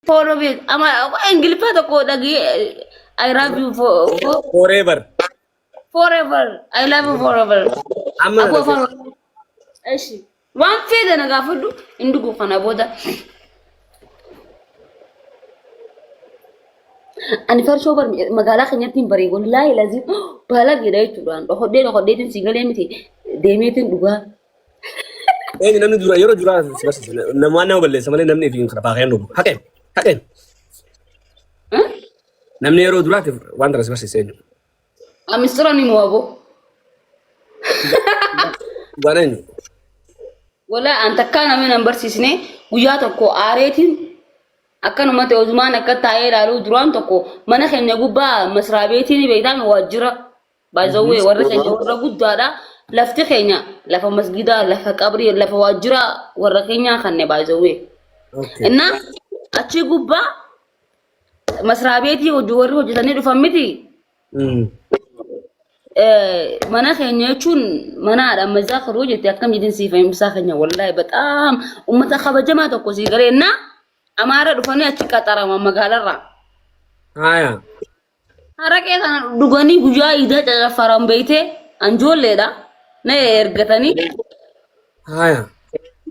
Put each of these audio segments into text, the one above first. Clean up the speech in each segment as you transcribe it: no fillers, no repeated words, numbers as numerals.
Forever. Ama Ingiliffaa tokko dhagee I love you for Forever. forever. I love you forever. Amma Akkuma afaan Oromoo. Eshi. Waan feete na gaafadhu hin dhugu kana booda. Ani farshoo bar magaalaa keenyatti hin baree wallaahi lazii baalageedha jechuudhaan dhokodhee dhokodheetiin si galee miti deemeetiin dhugaa. Eenyu namni dura yeroo duraa si barsiise namaan nama balleessa malee namni ifiin kana baakee hin dhugu. Haqeen haqeen. Namni yeroo duraatiif waan kana si barsiise eenyu? Amistira ni mo'abo. Dhugaan eenyu? Walaa an takkaa namni nan barsiisne guyyaa tokko aareetiin akkanumatti ozumaan akka taa'ee ilaaluu duraan tokko mana keenya gubbaa masraabeetiin beektaa waajjira By the way, warri keenya warra guddaadha. Lafti keenya lafa masgidaa, lafa qabrii, lafa waajjira warra keenyaa kanne by the way. Okay. Innaa achi gubbaa masraa beetii hojii warri hojjetanii dhufan miti. Mana keenya jechuun mana haadha ammayyaa karuu jette akkam jedhin siif himsaa keenya wallaahi bataam ummata kabajamaa tokko sii galee innaa amaara dhufanii achi qaxaraman magaalarraa. Haya. Haraqee kana dhuganii guyyaa iidaa cacaffaran beeytee anjoolleedha. Na ergatanii. Haya.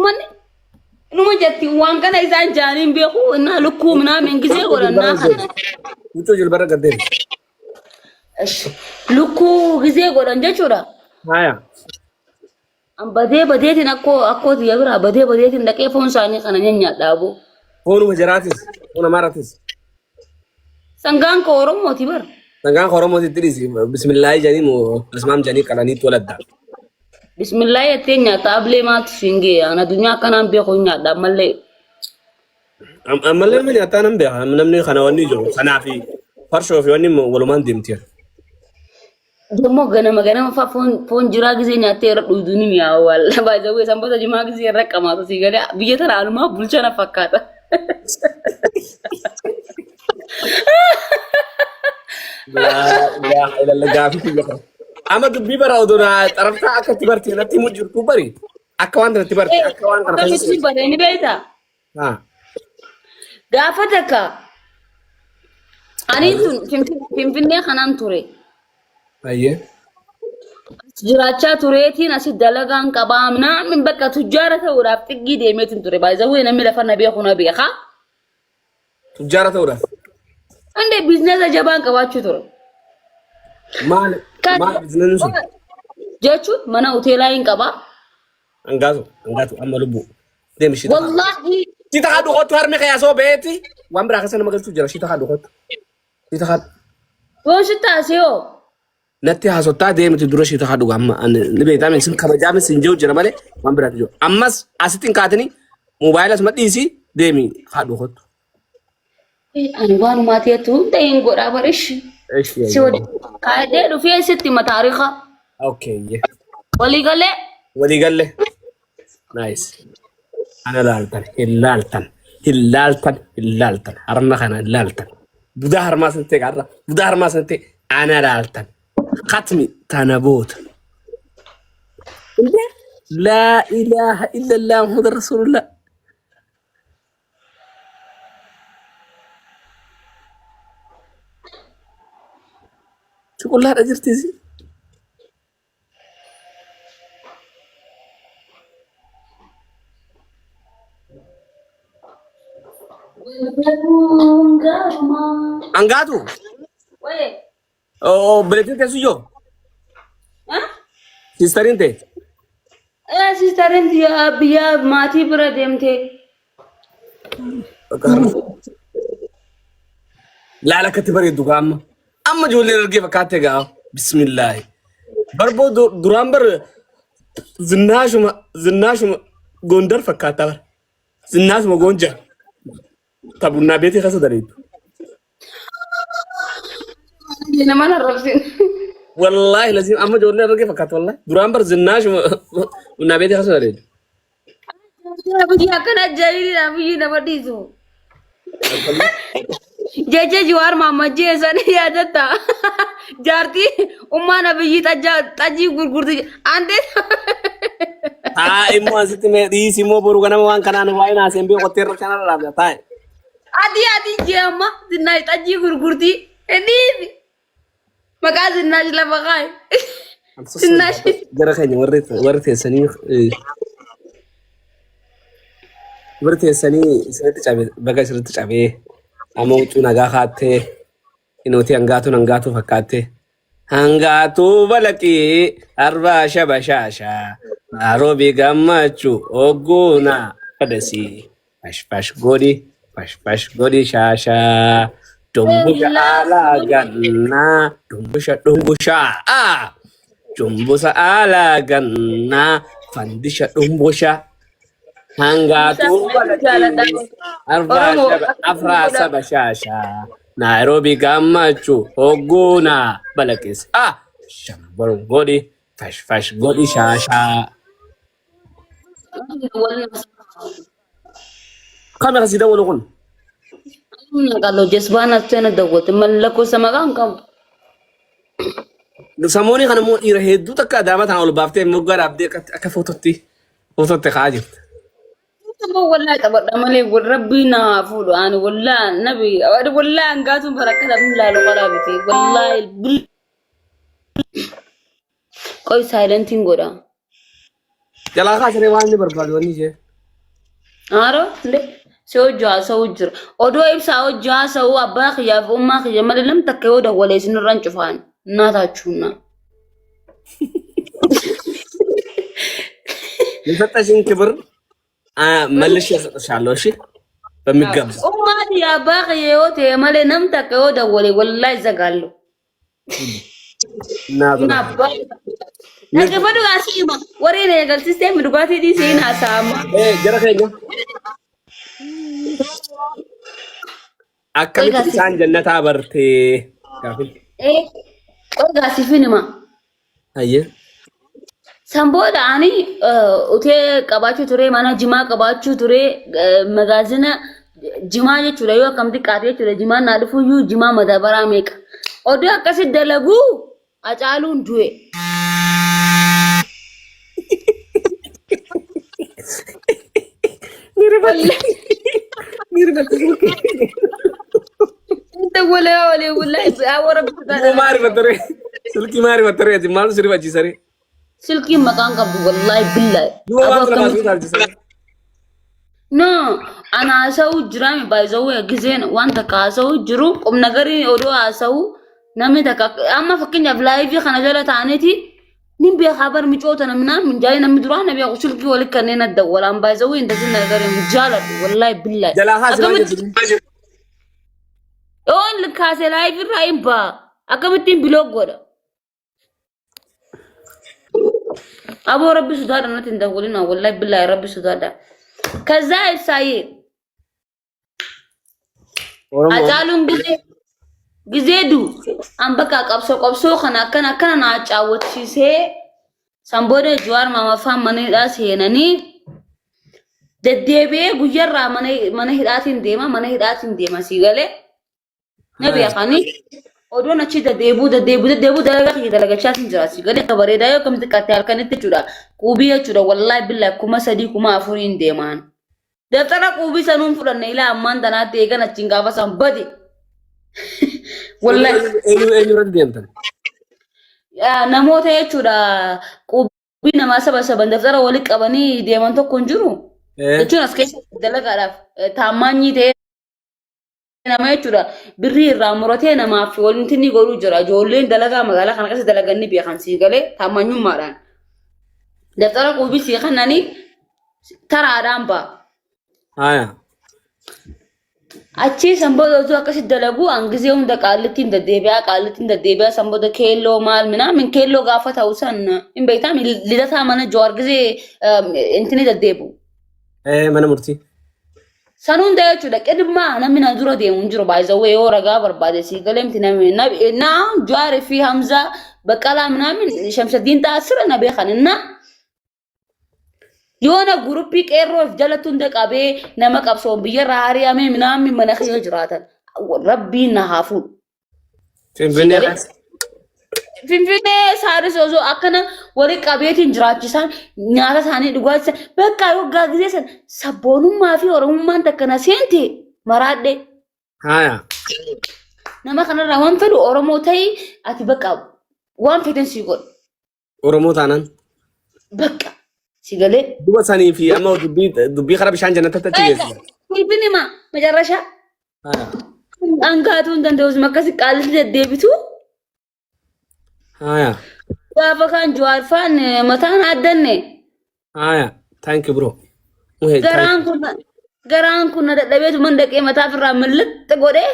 Manni numa jetti waan kana isaan jaaniin beeku innaa lukkuu minaamin gisee godhannaa kana. Huccuu jilbarra gad deemi. Lukkuu gisee godhan jechuudha. Haya. An badee badeetiin akkoo akkoo tiyya biraa badee badeetiin dhaqee foon isaanii kana nyaadha aboo. Foonuma jaraatis, foon amaaratis. Sangaan koo Oromooti bar. Sangaan Oromooti dhiisi. Bismillaahi jedhanii moo bismaam jedhanii qalaniitti waladda. Bismillaahi jettee nyaata ablee maaltu siin ga'e an addunyaa akkanaan beeku hin nyaadha ammallee. Ammallee nama nyaataa nan beeka. Namni kana wanni jiru. Kanaa fi farshoo fi wanni walumaan deemti. Immoo ganama ganama faa foon foon jiraa gisee nyaattee irra dhuydu ni mi'aawa waalla. Baay'ee sanbata jimaa gisee irra qamaatu sii galee biyya tana anumaa bulcha na fakkaata. Laa ilaaha illallah gaafii kiyya kana. Amma dubbii bara odoo naa xaraftaa akka itti barte natti himu jirtu bari. Akka waan kanatti barte akka waan kana Akkamitti keessa. bare ni beektaa? Haa. Gaafa takka ani tun Finfinnee kanaan ture. Ayyee. Jiraachaa tureetiin asi dalagaan qabaa minaamin bakka tujjaara ta'uudhaaf xiggii deemeetiin ture. Baay'ee namni lafa na beeku na beeka. Tujjaara ta'uudhaaf. Ande biizinasa jabaan qabaachuu ture. Maal maal biizinasni sun? Jechuun mana hoteelaa hin qabaa. Hangaatu hangaatu amma lubbuu. Deemi shita. Wallaahi Shita haadhu kottu harmi kee asoo beeti. Waan biraa keessa nama galchuu jira shita haadhu kottu. Shita haadhu. yoon sitti haasa'oo Natti haasottaa deemti dura shita haadhu amma ani ni beektaa min sin kabajaa min sin jiru jira malee waan biraatu jiru. Ammas asitti hin kaatini moobaayila asuma dhiisi deemi haadhu kottu. Ani waanumaa ta'etu hunda hin godhaa barishi. Eshi Si wajjin kaa'ee dhufee sitti hima taariika. Okay. Walii galee. Walii galle. Nice. Ana laaltan, hin laaltan, hin laaltan, hin laaltan. Harma kana hin laaltan. Budaa harmaa san ta'e qarra. Budaa harmaa san ta'e ana laaltan. Katmi tana boota. Laa ilaaha illallah Muhammad Rasulullah. Shuqullaadha jirti isin. Angaatu. Obboleettiin teessu yoo. Siistariin tee. Siistariin biyya maatii bira deemtee. Laala akkatti bareeddu gaa amma. Amma ijoolleen argee fakkaatte gaa. Bismillaahi. Barboo duraan bar zinnaashuma zinnaashuma gondar fakkaata bar. Zinnaashuma goonja. Ta bunnaa beetii keessa dareeddu. Nama arrabsin. Wallaahi laziim amma ijoolleen argee fakkaata wallaahi. Duraan bar zinnaashuma bunnaa beetii keessa dareeddu. Biyya akkana ajaa'iba biyyi nama dhiisu. Jecha Jawaar Mahammad jeessan yaadatta. Jaartii ummaan Abiyyi xajjii gurgurti. Ante Taa immoo asitti mee dhiisi immoo boru ganama waan kanaan waa'ee naaseen beeku qottee irra kanarra dhaabda taa'e. Adii adii jee amma Zinnaash xajjii gurgurtii. Dhiisi. Maqaa Zinnaash lafa kaayi. Zinnaash. Gara keenya warri warri teessanii warri teessanii isinitti cabe baga isinitti cabee amma huccuu nagaa kaattee inootii hangaatuun hangaatuu fakkaattee hangaatuu balaqii arbaa shabashaashaa roobii gammachuu ogguuna fadasii fash fash godhi fash fash godhi shaashaa dumbusha alaa gannaa dumbusha dhumbushaa aa Cumbusa alaa gannaa fandisha dhumbusha hangaatuu Jaaladha. arbaa Oromoo shaba afraa saba shaashaa Naayiroobii gammachuu hogguunaa balaqis ah shambol godhi fash fash godhi shaashaa. Kami akkasii dawwalu kun? Qallo jasbaan as seena dawwate mallattoo maqaan qabu. Samoonii kana immoo dhiira hedduu takka adaama tana ol baaftee moggaa dhaabdee akka footootti ka'aa jirti. Amma wallahi taphadha malee wal rabbii na haa fuudhu ani wallahi nabi ani wallahi hangaatuun bara akka namni laalu qalaa miti wallahi bil qoy saayilentiin godha. Jalaa kaasiree waan inni barbaadu wanni ishee. Haaro nde si hojii haasa'uu jira. Odoo ibsaa hojii haasa'uu abbaa kiyyaa fi ummaa kiyya malee nam takka yoo dawwalee isinirraan cufaan naa taachuunna. የሰጠሽን ክብር መልሼ እሰጥሻለሁ። እሺ በሚገባ Ummaa kiyya abbaa kiyya yoo ta'e malee nam takka yoo dawwalee wallahi zagaallu. እናቱ Kun abbaa dhaggeeffadhu asii hima warreen eegalsiistee dhugaatii dhiisee hin haasa'ama. jara keenya akkamitti isaan jannataa bartee gaafin Qoy gaasiifin hima. Hayyee. San booda ani utee qabaachuu ture, mana jimaa qabaachuu ture, magaazina jimaa jechuudha yoo akkam xiqqaate jechuudha jimaan naa dhufuyyuu jimaa madabaraa meeqa. Oduu akkasi dalaguu Hacaaluun du'e. Dawwalee walee wallahi awwa rabbi sodaadha. Maari fattaree silkii maari fattaree ati maal sirrii fachiisaree Silkiin maqaan qabdu wallahi billahi. Duuba Aboo waan kana akkamitti baasuu taalchisaree. No, ana haasa'uu jiraami baay'isawuu gizeen waan takka haasa'uu jiru qubna garii odoo haasa'uu namni takka amma fakkeenyaaf laayivii kana jala ta'aniiti nin beekaa bar micoota namnaa minjaalii namni duraan na beeku silkii wali kanneen adda walaan baay'isawuu intasin nagari jaaladhu wallahi billahi. Jalaa kaasi maal Akkamitti jettu? yoon kaase laayivii irraa hin ba'a akkamittiin biloog godha. Aboo rabbi sodaadha natti hin dawwalina wallahi billahi rabbi sodaadha. ከዛ ibsaayee Oromoo Hacaaluun gizee gizee du an bakka qabsoo qabsoo kana akkana akkana naa caawwachiisee san booda Jawaar Maamaffaan mana hidhaa seenanii deddeebi'ee guyyarraa mana mana hidhaatiin deema mana hidhaatiin deema sii galee na beekanii odoon achi deddeebi'uu deddeebi'uu deddeebi'uu dalagaa kiyya dalagachaatiin jira sii galee akka bareedaa yoo akkamitti xiqqaatte halkanitti jechuudha quubii jechuudha wallaahi billaahi 3000 4000 deemaan. Daftara quubii sanuun fudhanne ilaa ammaan tanaatti eegan achiin gaafa san bade. Wallahi eenyu eenyu irratti deemtan? Namoota jechuudha quubii namaa saba saban daftara walitti qabanii deeman tokko hin jiru. Jechuun as keessa dalagaadhaaf taammaanyii ta'ee nama jechuudha birrii irraa muratee namaaf wanti inni godhuu jira. Ijoolleen dalagaa magaalaa kana keessa dalagan ni beekan sii galee taammaanyummaadhaan. Daftara quubii sii kennanii taraadhaan ba'a. Haya. Achii san booda utuu akkasitti dalagu an gizee hunda qaallittiin deddeebi'aa qaallittiin deddeebi'aa san booda keelloo maal minaamin keelloo gaafa ta'u san hin beektaa lidataa mana Jawaar gizee intini deddeebi'u. Mana murtii. San hunda jechuudha qidmaa namni na dura deemu hin jiru baay'isawwee yoo ragaa barbaade sii galee miti namni na Jawaar fi Hamzaa Baqqalaa minaamin Shamsaddiin ta'a sirra na beekan na yoona guruppii qeerroof jalatti hunda qabee nama qabsoon biyyarraa ari'amee minaamin mana keessa jiraatan rabbiin na haa fuudhu. Finfinnee keessa. Finfinnee isaanis osoo akkana wali qabeetiin jiraachisan nyaata isaanii dhugaachisan bakka waggaa gisee san sabboonummaa fi oromummaan takka na seente maraadhe. Haaya. Nama kanarraa waan fedhu Oromoo ta'i ati bakka waan fedhan sii godhu. Oromoo taanaan. Bakka si galee. Duba sanii fi amma dubbii dubbii karaa bishaan jannatatti achi geessisa. Siifin hima macarrashaa. Haaya. Hangaatuu hin danda'u akkasi qaalitti deddeebitu. Haaya. Gaafa kaan Jawaar faan mataan addanne. Haaya. Thank you bro. Muhee, thank you. Garaan kun na dadhabeetu man dhaqee mataa ofirraa millixxi godhee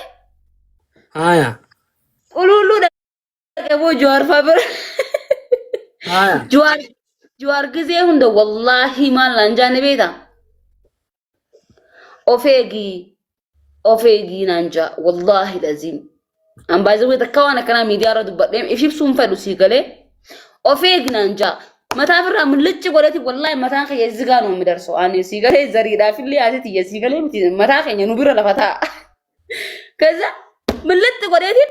Haaya. qululluu dhaqee boo Jawaar faa bira. Haaya. Jawaar gizee hunda wallaahi maal naan jaanne beektaa? Of eegi of eegi naan jaa wallaahi laziim. An baay'ee takka waan akkanaa miidiyaa irra dubbadhee if ibsuun fedhu sii galee of eegi naan jaa. Mataa ofirraa millicci godhati wallaahi mataan kiyya zigaa nuu midarsu. Ani sii galee zariidhaaf illee asii tiyya sii galee miti mataa keenya nu bira lafa taa'a. Kaza millicci godheetiin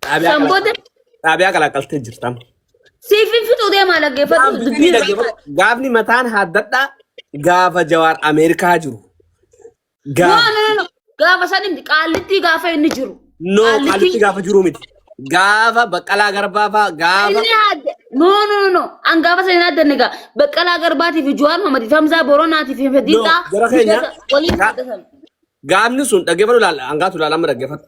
Xaabiyaa san booda xaabiyaa qalaqaltee jirta. Siif hin fixuu deemaa dhaggeeffadhu dubbii irraa. Gaafni mataan haaddadhaa gaafa Jawaar Ameerikaa jiru. No, Gaafa no, no, no. Gaafa san inni qaallittii gaafa inni jiru. No qaalitti gaafa jiru miti. Gaafa Baqqalaa Garbaa faa gaafa Inni haadde. No, no, no, no. An gaafa san hin haaddanne gaa. Baqqalaa Garbaatii fi Jawaar Mohammad fi Hamzaa Boronaatii fi No Fediixaa jara keenya waliin haaddatan. Gaafni sun dhaggeeffadhu laala hangaatu laala amma dhaggeeffadhu.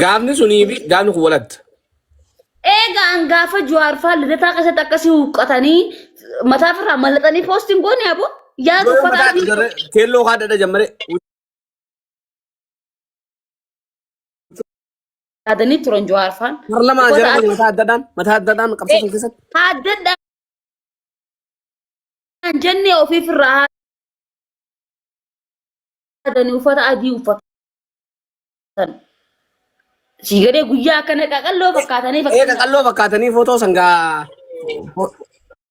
Gaafni sunii fi gaafni kun waladda. Eega an gaafa Jawaar faa lidataa keessatti akkasii huqqatanii mataa ofirraa mallaxanii poostiin goone aboo yaada Yoo uffata mataa adii keelloo haadha jammare yaadanii turan Jawaar faan. parlamaa Uffata jara adii mataa addadhaan mataa addadhaan qabsoo sun keessatti. Haaddadhaan jennee ofiifirraa haadanii uffata adii uffatan. Sii gadee guyyaa akkana qaqalloo fakkaatanii Ee fakkaatan. qaqalloo fakkaatanii footoo sangaa